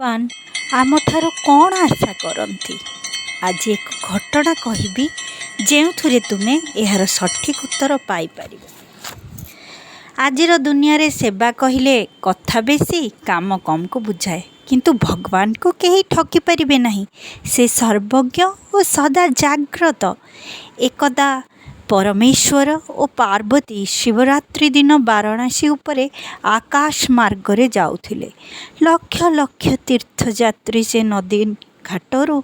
ଭଗବାନ ଆମଠାରୁ କ'ଣ ଆଶା କରନ୍ତି? ଆଜି ଏକ ଘଟଣା କହିବି, ଯେଉଁଥିରେ ତୁମେ ଏହାର ସଠିକ୍ ଉତ୍ତର ପାଇପାରିବ। ଆଜିର ଦୁନିଆରେ ସେବା କହିଲେ କଥା ବେଶୀ କାମ କମ୍କୁ ବୁଝାଏ। କିନ୍ତୁ ଭଗବାନଙ୍କୁ କେହି ଠକିପାରିବେ ନାହିଁ। ସେ ସର୍ବଜ୍ଞ ଓ ସଦା ଜାଗ୍ରତ। ଏକଦା ପରମେଶ୍ୱର ଓ ପାର୍ବତୀ ଶିବରାତ୍ରି ଦିନ ବାରାଣସୀ ଉପରେ ଆକାଶ ମାର୍ଗରେ ଯାଉଥିଲେ। ଲକ୍ଷ ଲକ୍ଷ ତୀର୍ଥଯାତ୍ରୀ ସେ ନଦୀ ଘାଟରୁ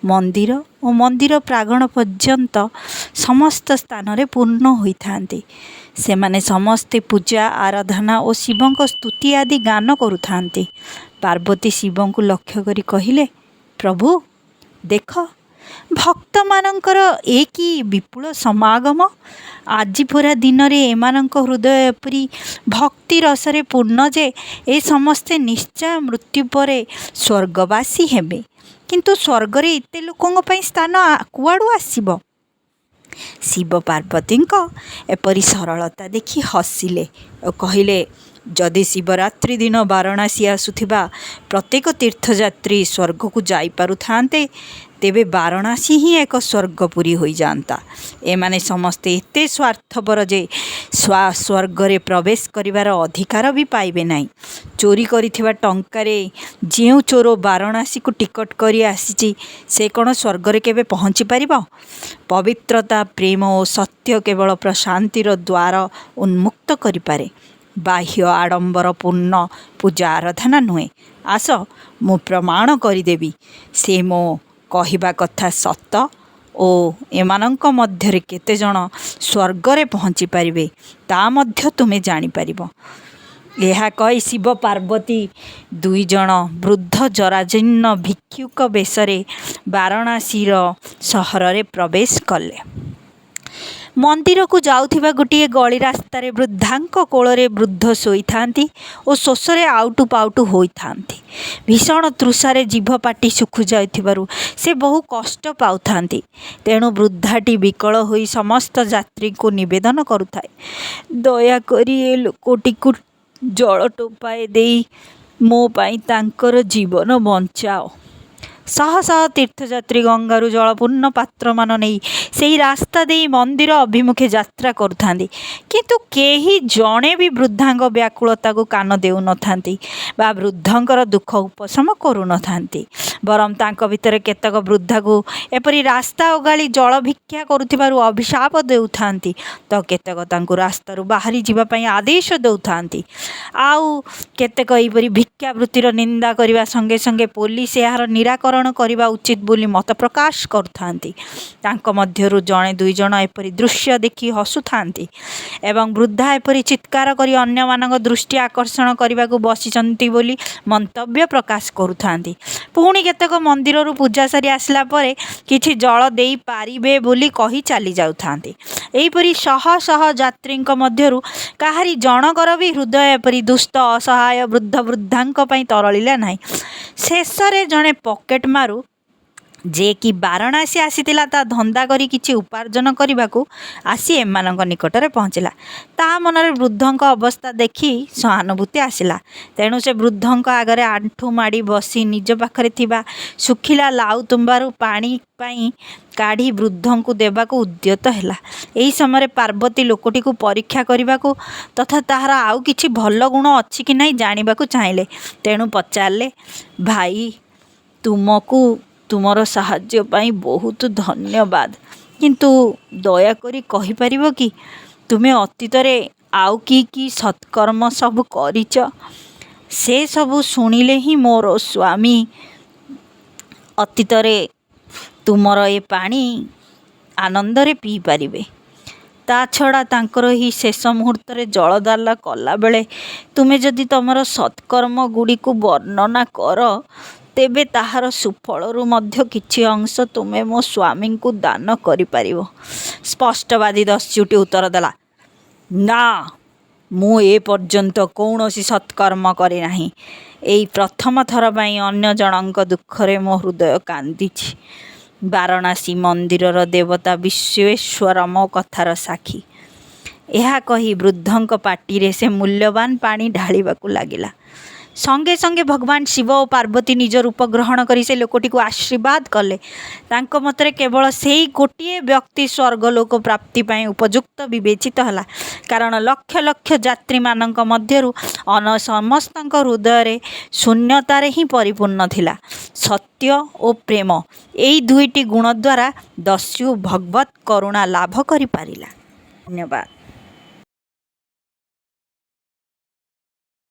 ମନ୍ଦିର ଓ ମନ୍ଦିର ପ୍ରାଙ୍ଗଣ ପର୍ଯ୍ୟନ୍ତ ସମସ୍ତ ସ୍ଥାନରେ ପୂର୍ଣ୍ଣ ହୋଇଥାନ୍ତି। ସେମାନେ ସମସ୍ତେ ପୂଜା, ଆରାଧନା ଓ ଶିବଙ୍କ ସ୍ତୁତି ଆଦି ଗାନ କରୁଥାନ୍ତି। ପାର୍ବତୀ ଶିବଙ୍କୁ ଲକ୍ଷ୍ୟ କରି କହିଲେ, "ପ୍ରଭୁ, ଦେଖ, ଭକ୍ତମାନଙ୍କର ଏ କି ବିପୁଳ ସମାଗମ! ଆଜି ପରା ଦିନରେ ଏମାନଙ୍କ ହୃଦୟ ଏପରି ଭକ୍ତିରସରେ ପୂର୍ଣ୍ଣ ଯେ ଏ ସମସ୍ତେ ନିଶ୍ଚୟ ମୃତ୍ୟୁ ପରେ ସ୍ୱର୍ଗବାସୀ ହେବେ। କିନ୍ତୁ ସ୍ୱର୍ଗରେ ଏତେ ଲୋକଙ୍କ ପାଇଁ ସ୍ଥାନ କୁଆଡ଼ୁ ଆସିବ? " ଶିବ ପାର୍ବତୀଙ୍କ ଏପରି ସରଳତା ଦେଖି ହସିଲେ ଓ କହିଲେ, "ଯଦି ଶିବରାତ୍ରି ଦିନ ବାରାଣସୀ ଆସୁଥିବା ପ୍ରତ୍ୟେକ ତୀର୍ଥଯାତ୍ରୀ ସ୍ୱର୍ଗକୁ ଯାଇପାରୁଥାନ୍ତେ, ତେବେ ବାରାଣସୀ ହିଁ ଏକ ସ୍ୱର୍ଗପୁରୀ ହୋଇଯାଆନ୍ତା। ଏମାନେ ସମସ୍ତେ ଏତେ ସ୍ୱାର୍ଥପର ଯେ ସ୍ୱର୍ଗରେ ପ୍ରବେଶ କରିବାର ଅଧିକାର ବି ପାଇବେ ନାହିଁ। ଚୋରି କରିଥିବା ଟଙ୍କାରେ ଯେଉଁ ଚୋର ବାରାଣସୀକୁ ଟିକଟ କରି ଆସିଛି, ସେ କ'ଣ ସ୍ୱର୍ଗରେ କେବେ ପହଞ୍ଚିପାରିବ? ପବିତ୍ରତା, ପ୍ରେମ ଓ ସତ୍ୟ କେବଳ ପ୍ରଶାନ୍ତିର ଦ୍ୱାର ଉନ୍ମୁକ୍ତ କରିପାରେ, ବାହ୍ୟ ଆଡ଼ମ୍ବରପୂର୍ଣ୍ଣ ପୂଜା ଆରାଧନା ନୁହେଁ। ଆସ, ମୁଁ ପ୍ରମାଣ କରିଦେବି ସେ ମୋ କହିବା କଥା ସତ ଓ ଏମାନଙ୍କ ମଧ୍ୟରେ କେତେଜଣ ସ୍ୱର୍ଗରେ ପହଞ୍ଚିପାରିବେ, ତା ମଧ୍ୟ ତୁମେ ଜାଣିପାରିବ। " ଏହା କହି ଶିବ ପାର୍ବତୀ ଦୁଇଜଣ ବୃଦ୍ଧ ଜରାଜୀର୍ଣ୍ଣ ଭିକ୍ଷୁକ ବେଶରେ ବାରାଣସୀର ସହରରେ ପ୍ରବେଶ କଲେ। ମନ୍ଦିରକୁ ଯାଉଥିବା ଗୋଟିଏ ଗଳି ରାସ୍ତାରେ ବୃଦ୍ଧାଙ୍କ କୋଳରେ ବୃଦ୍ଧ ଶୋଇଥାନ୍ତି ଓ ଶୋଷରେ ଆଉଟୁ ପାଉଟୁ ହେଉଥାନ୍ତି। ଭୀଷଣ ତୃଷାରେ ଜିଭ ପାଟି ଶୁଖିଯାଉଥିବାରୁ ସେ ବହୁ କଷ୍ଟ ପାଉଥାନ୍ତି। ତେଣୁ ବୃଦ୍ଧାଟି ବିକଳ ହୋଇ ସମସ୍ତ ଯାତ୍ରୀଙ୍କୁ ନିବେଦନ କରୁଥାଏ, "ଦୟାକରି ଏ ଲୋକଟିକୁ ଜଳ ଟୋପାଏ ଦେଇ ମୋ ପାଇଁ ତାଙ୍କର ଜୀବନ ବଞ୍ଚାଅ। " ଶହ ଶହ ତୀର୍ଥଯାତ୍ରୀ ଗଙ୍ଗାରୁ ଜଳପୂର୍ଣ୍ଣ ପାତ୍ରମାନ ନେଇ ସେହି ରାସ୍ତା ଦେଇ ମନ୍ଦିର ଅଭିମୁଖେ ଯାତ୍ରା କରୁଥାନ୍ତି। କିନ୍ତୁ କେହି ଜଣେ ବି ବୃଦ୍ଧାଙ୍କ ବ୍ୟାକୁଳତାକୁ କାନ ଦେଉନଥାନ୍ତି ବା ବୃଦ୍ଧଙ୍କର ଦୁଃଖ ଉପଶମ କରୁନଥାନ୍ତି। ବରଂ ତାଙ୍କ ଭିତରେ କେତେକ ବୃଦ୍ଧାକୁ ଏପରି ରାସ୍ତା ଓଗାଳି ଜଳଭିକ୍ଷା କରୁଥିବାରୁ ଅଭିଶାପ ଦେଉଥାନ୍ତି ତ କେତେକ ତାଙ୍କୁ ରାସ୍ତାରୁ ବାହାରି ଯିବା ପାଇଁ ଆଦେଶ ଦେଉଥାନ୍ତି। ଆଉ କେତେକ ଏହିପରି ଭିକ୍ଷାବୃତ୍ତିର ନିନ୍ଦା କରିବା ସଙ୍ଗେ ସଙ୍ଗେ ପୋଲିସ ଏହାର ନିରାକରଣ କରିବା ଉଚିତ ବୋଲି ମତ ପ୍ରକାଶ କରୁଥାନ୍ତି। ତାଙ୍କ ମଧ୍ୟରୁ ଜଣେ ଦୁଇଜଣ ଏପରି ଦୃଶ୍ୟ ଦେଖି ହସୁଥାନ୍ତି ଏବଂ ବୃଦ୍ଧା ଏପରି ଚିତ୍କାର କରି ଅନ୍ୟମାନଙ୍କ ଦୃଷ୍ଟି ଆକର୍ଷଣ କରିବାକୁ ବସିଛନ୍ତି ବୋଲି ମନ୍ତବ୍ୟ ପ୍ରକାଶ କରୁଥାନ୍ତି। ପୁଣି କେତେକ ମନ୍ଦିରରୁ ପୂଜା ସାରି ଆସିଲା ପରେ କିଛି ଜଳ ଦେଇପାରିବେ ବୋଲି କହି ଚାଲି ଯାଉଥାନ୍ତି। ଏହିପରି ଶହ ଶହ ଯାତ୍ରୀଙ୍କ ମଧ୍ୟରୁ କାହାରି ଜଣକର ବି ହୃଦୟ ଏପରି ଦୁଃସ୍ଥ ଅସହାୟ ବୃଦ୍ଧ ବୃଦ୍ଧାଙ୍କ ପାଇଁ ତରଳିଲା ନାହିଁ। ଶେଷରେ ଜଣେ ପକେଟମାରୁ, ଯେ କି ବାରାଣସୀ ଆସିଥିଲା ତା ଧନ୍ଦା କରି କିଛି ଉପାର୍ଜନ କରିବାକୁ, ଆସି ଏମାନଙ୍କ ନିକଟରେ ପହଞ୍ଚିଲା। ତା ମନରେ ବୃଦ୍ଧଙ୍କ ଅବସ୍ଥା ଦେଖି ସହାନୁଭୂତି ଆସିଲା। ତେଣୁ ସେ ବୃଦ୍ଧଙ୍କ ଆଗରେ ଆଣ୍ଠୁମାଡ଼ି ବସି ନିଜ ପାଖରେ ଥିବା ଶୁଖିଲା ଲାଉ ତୁମ୍ବାରୁ ପାଣି ପାଇଁ କାଢ଼ି ବୃଦ୍ଧଙ୍କୁ ଦେବାକୁ ଉଦ୍ୟତ ହେଲା। ଏହି ସମୟରେ ପାର୍ବତୀ ଲୋକଟିକୁ ପରୀକ୍ଷା କରିବାକୁ ତଥା ତାହାର ଆଉ କିଛି ଭଲ ଗୁଣ ଅଛି କି ନାହିଁ ଜାଣିବାକୁ ଚାହିଁଲେ। ତେଣୁ ପଚାରିଲେ, "ଭାଇ, ତୁମକୁ ତୁମର ସାହାଯ୍ୟ ପାଇଁ ବହୁତ ଧନ୍ୟବାଦ। କିନ୍ତୁ ଦୟାକରି କହିପାରିବ କି ତୁମେ ଅତୀତରେ ଆଉ କି କି ସତ୍କର୍ମ ସବୁ କରିଛ? ସେ ସବୁ ଶୁଣିଲେ ହିଁ ମୋର ସ୍ୱାମୀ ଅତୀତରେ ତୁମର ଏ ପାଣି ଆନନ୍ଦରେ ପିଇପାରିବେ। ତା ଛଡ଼ା ତାଙ୍କର ଏହି ଶେଷ ମୁହୂର୍ତ୍ତରେ ଜଳଦାନ କଲାବେଳେ ତୁମେ ଯଦି ତୁମର ସତ୍କର୍ମଗୁଡ଼ିକୁ ବର୍ଣ୍ଣନା କର, ତେବେ ତାହାର ସୁଫଳରୁ ମଧ୍ୟ କିଛି ଅଂଶ ତୁମେ ମୋ ସ୍ୱାମୀଙ୍କୁ ଦାନ କରିପାରିବ। " ସ୍ପଷ୍ଟବାଦୀ ଦସ୍ୟୁଟି ଉତ୍ତର ଦେଲା, "ନା, ମୁଁ ଏ ପର୍ଯ୍ୟନ୍ତ କୌଣସି ସତ୍କର୍ମ କରିନାହିଁ। ଏଇ ପ୍ରଥମ ଥର ପାଇଁ ଅନ୍ୟ ଜଣକ ଦୁଃଖରେ ମୋ ହୃଦୟ କାନ୍ଦିଛି। ବାରାଣସୀ ମନ୍ଦିରର ଦେବତା ବିଶ୍ୱେଶ୍ୱର ମୋ କଥାର ସାକ୍ଷୀ। " ଏହା କହି ବୃଦ୍ଧଙ୍କ ପାଟିରେ ସେ ମୂଲ୍ୟବାନ୍ ପାଣି ଢାଳିବାକୁ ଲାଗିଲା। ସଙ୍ଗେ ସଙ୍ଗେ ଭଗବାନ ଶିବ ଓ ପାର୍ବତୀ ନିଜ ରୂପ ଗ୍ରହଣ କରି ସେ ଲୋକଟିକୁ ଆଶୀର୍ବାଦ କଲେ। ତାଙ୍କ ମତରେ କେବଳ ସେଇ ଗୋଟିଏ ବ୍ୟକ୍ତି ସ୍ୱର୍ଗଲୋକ ପ୍ରାପ୍ତି ପାଇଁ ଉପଯୁକ୍ତ ବିବେଚିତ ହେଲା। କାରଣ ଲକ୍ଷ ଲକ୍ଷ ଯାତ୍ରୀମାନଙ୍କ ମଧ୍ୟରୁ ସମସ୍ତଙ୍କ ହୃଦୟରେ ଶୂନ୍ୟତାରେ ହିଁ ପରିପୂର୍ଣ୍ଣ ଥିଲା। ସତ୍ୟ ଓ ପ୍ରେମ ଏଇ ଦୁଇଟି ଗୁଣ ଦ୍ୱାରା ଦସ୍ୟୁ ଭଗବତ୍ କରୁଣା ଲାଭ କରିପାରିଲା। ଧନ୍ୟବାଦ।